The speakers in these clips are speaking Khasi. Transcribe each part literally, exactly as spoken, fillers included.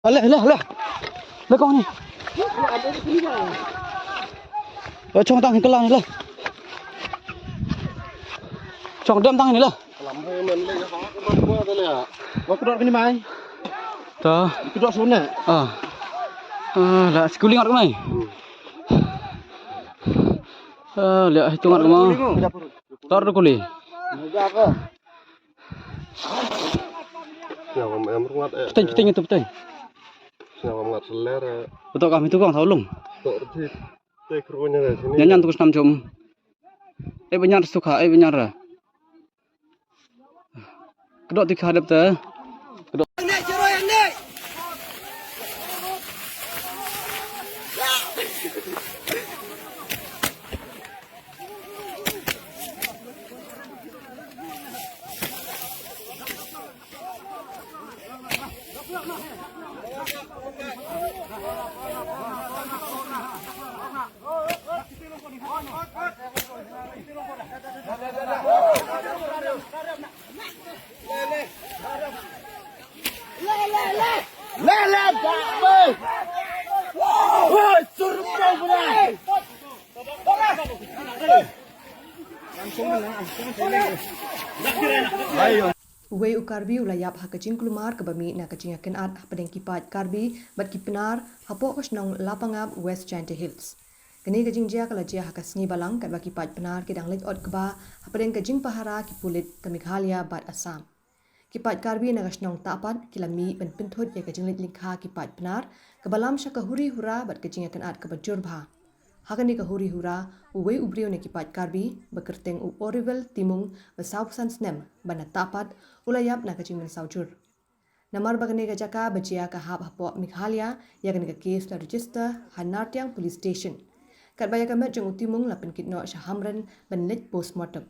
Leh, leh, leh. Leh kong ni. Chong tang hi ka lang ni leh. Chong dem tang ni leh. Wa kudor kini mai. Ta. Kudor sun ne. Ah. Ah, la schooling ar mai. Ah, la hitung ar mai. Tor kuli. Peteng, peteng itu peteng. Betul kami tukang thaw lung. Nyan nyan tu snam chum. Eh, banyan tu kha, eh, banyan ra. Kedok tu kha dep te. Kedok. Uwei u Karbi u la ïap ha ka jingkulmar kaba mih na ka jingïakynad hapdeng ki paid Karbi bad ki Pnar hapoh ka shnong Lapangap, West Jaintia Hills. Kane ka jingjia ka la jia ha ka sngi Balang katba ki paid Pnar ki dang leit ot kba hapdeng ka jingpahara ki pulit ka Meghalaya bad Assam. Ki paid Karbi na ka shnong Tahpat ki la mih ban pynthut ïa ka jingleit lyngkha ki paid Pnar kaba lam sha ka huri hura bad ka jingïakynad kaba jur bha. Ha kane ka huri hura, uwei u briew na ki paid Karbi ba kyrteng u Oriwell Timung ba sawphew san snem ba na Tahpat u la ïap na ka jingmynsaw jur. Namar ba kane ka jaka ba jia ka hap hapoh Meghalaya, ïa kane ka case la register ha Nartiang Police Station. Katba ïa ka met jong u Timung la pynkit noh sha Hamren ban leit postmortem.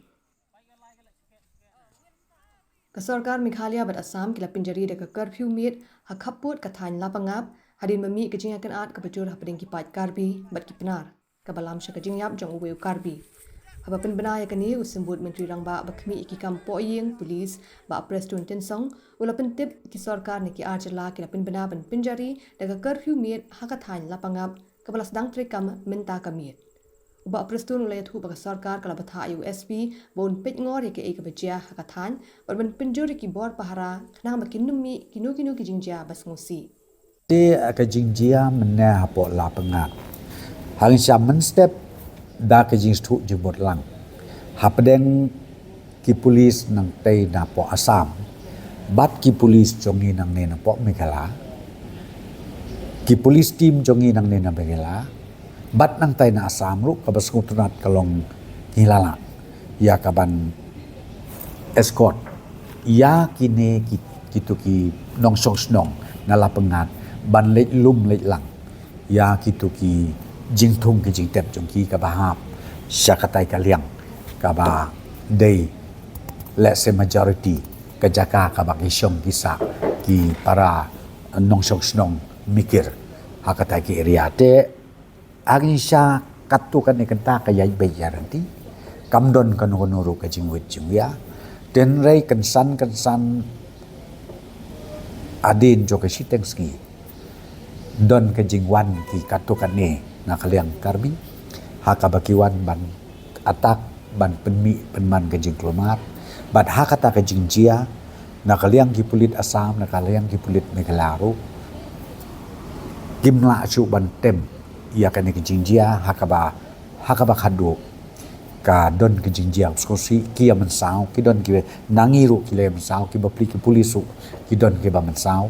Ka sorkar Meghalaya bad Assam ki la pynjari da ka curfew miet ha khappud ka thaiñ Lapangap hadien ba mih ka jingïakynad kaba jur hapdeng ki paid Karbi bad ki Pnar kaba lam sha ka jingïap jong uwei u Karbi. Haba pynbna ïa kane, u Symbud Myntri Rangbah ba khmih ïa ki kam pohïing, Police, Bah Prestone Tynsong u la pyntip ki sorkar na ki ar jylla ki la pynbna ban pynjari da ka curfew miet ha ka thaiñ Lapangap kaba la sdang treikam mynta ka miet. U Bah Prestone u la ïathuh ba ka sorkar ka la bthah ïa u S P ba un peitngor ïa kaei kaba jia ha ka thaiñ bad ban pynjur ïa ki bor pahara khnang ba kin ym mih kino kino ki jingjia ba sngewsih. Te ka jingjia mynne hapoh Lapangap, hangta mynstep da ka jingsngewthuh jingmut lang hapdeng ki pulis nangtei napoh Assam bad ki pulis jong ngi nangne napoh Meghalaya, ki pulis team jong ngi nangne na Meghalaya bad nangtei na Assam ruh, kaba sngewtynnat ka long ngi la lah ïa kaban escort ïa kine ki, kito ki nongshong shnong na Lapangap ban leit lum leit lang ïa kito ki jingthung ki jingtep jong ki kaba hap sha katai ka liang kaba dei, let's say, majority ka jaka kaba ki shong ki sah ki para nongshong shnong Mikir ha katai ki area. Te hangta katto katne kynta ka ïaid beit ïaid ryntih, kam don kano kano ruh ka jingwit jingwia. Hynrei kynsan kynsan hadien jong ka shiteng sngi don ka jingwan ki katto katne na ka liang Karbi ha kaba ki wan ban attack, ban pynmih pynman ka jingkulmar. Bad ha kata ka jingjia, na ka liang ki pulit Assam, na ka liang ki pulit Meghalaya ruh, kim lah shuh ban tem ïa kane ka jingjia ha kaba, ha kaba khadduh ka don ka jingjia sngewsih, ki ïa mynsaw, ki don ki, na ngi ruh ki la ïa mynsaw, ki bapli ki pulis ruh ki don ki ba mynsaw.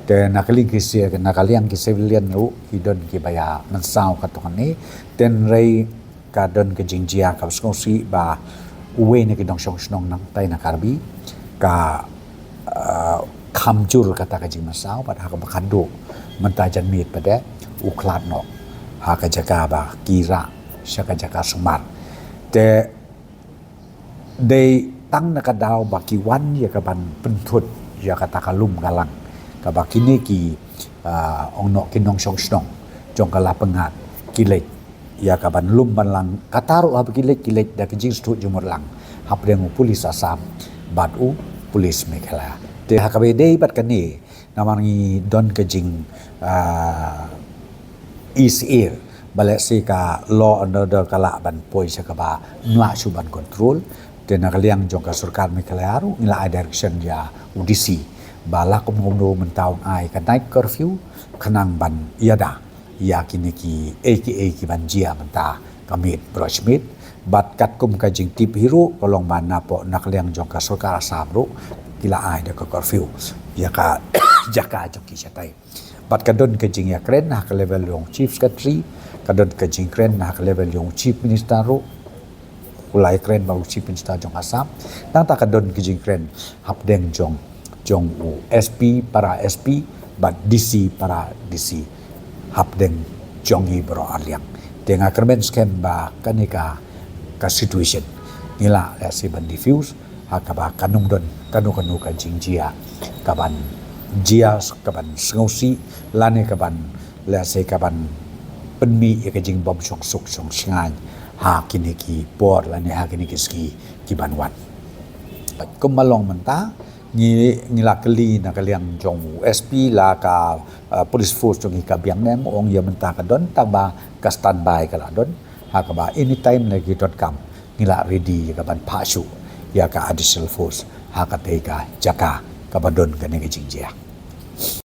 Te na ka liang ki si-, na ka liang ki civilian ruh ki don ki ba ïa mynsaw katto katne. Hynrei ka don ka jingjia kaba sngewsih ba uwei na ki nongshong shnong nangtei na Karbi ka, uh, kham jur kata ka jingmynsaw, bad ha kaba khadduh mynta janmiet pat de u khlad noh ha ka jaka ba ki rah sha ka jaka sumar. Te dei tang na ka daw ba ki wan ïa kaban pynthut ïa kata ka lum ka lang kaba kine ki, ah, ong noh ki nongshong shnong jong ka Lapangap ki leit ïa kaban lum ban lang. Kata ruh haba ki leit, ki leit da ka jingsngewthuh jingmut lang hapdeng u pulis Assam bad u pulis Meghalaya. Te ha kaba ïadei bad kane, Namar ngi don ka jing, ah, is air, ba lehse ka law and order ka lah ban poi sha kaba mlah shuh ban control. Te na ka liang jong ka sorkar Meghalaya ruh ngi la ai direction ïa u D C ba la kum kumno mynta un ai ka night curfew khnang ban ïada ïa kine ki ei ki ei ki ban jia mynta ka miet baroh shi miet. Bad katkum ka jingtip hi ruh ka long ba na poh na ka liang jong ka sorkar Assam ruh ki la ai da ka curfew ïa ka jaka jong ki shatai. Bad ka don ka jingïakren ha ka level jong Chief Secretary, ka don ka jingkren ha ka level jong Chief Minister ruh, u la ïakren bad u Chief Minister jong Assam. Nangta ka don ka jingkren hapdeng jong jong u S P para S P bad D C para D C hapdeng jong ngi baroh arliang. Te nga kyrmen skhem ba kane ka ka situation ngi lah lehse ban diffuse ha kaba kan ym don kano kano ka jingjia kaban jia, kaban sngewsih lane kaban lehse kaban pynmih ïa ka jingbym shongsuk shongshngaiñ ha kine ki por lane ha kine ki sngi ki ban wan. Kumba long mynta ngi ngi la kylli na ka liang jong u S P la ka, uh, police force jong ngi ka biang ne em, ong ïa mynta ka don tang ba ka standby ka la don ha kaba anytime la ki donkam ngi la ready ïa ka ban phah shuh ïa ka additional force ha katei ka jaka kaba don kane ka jingjia.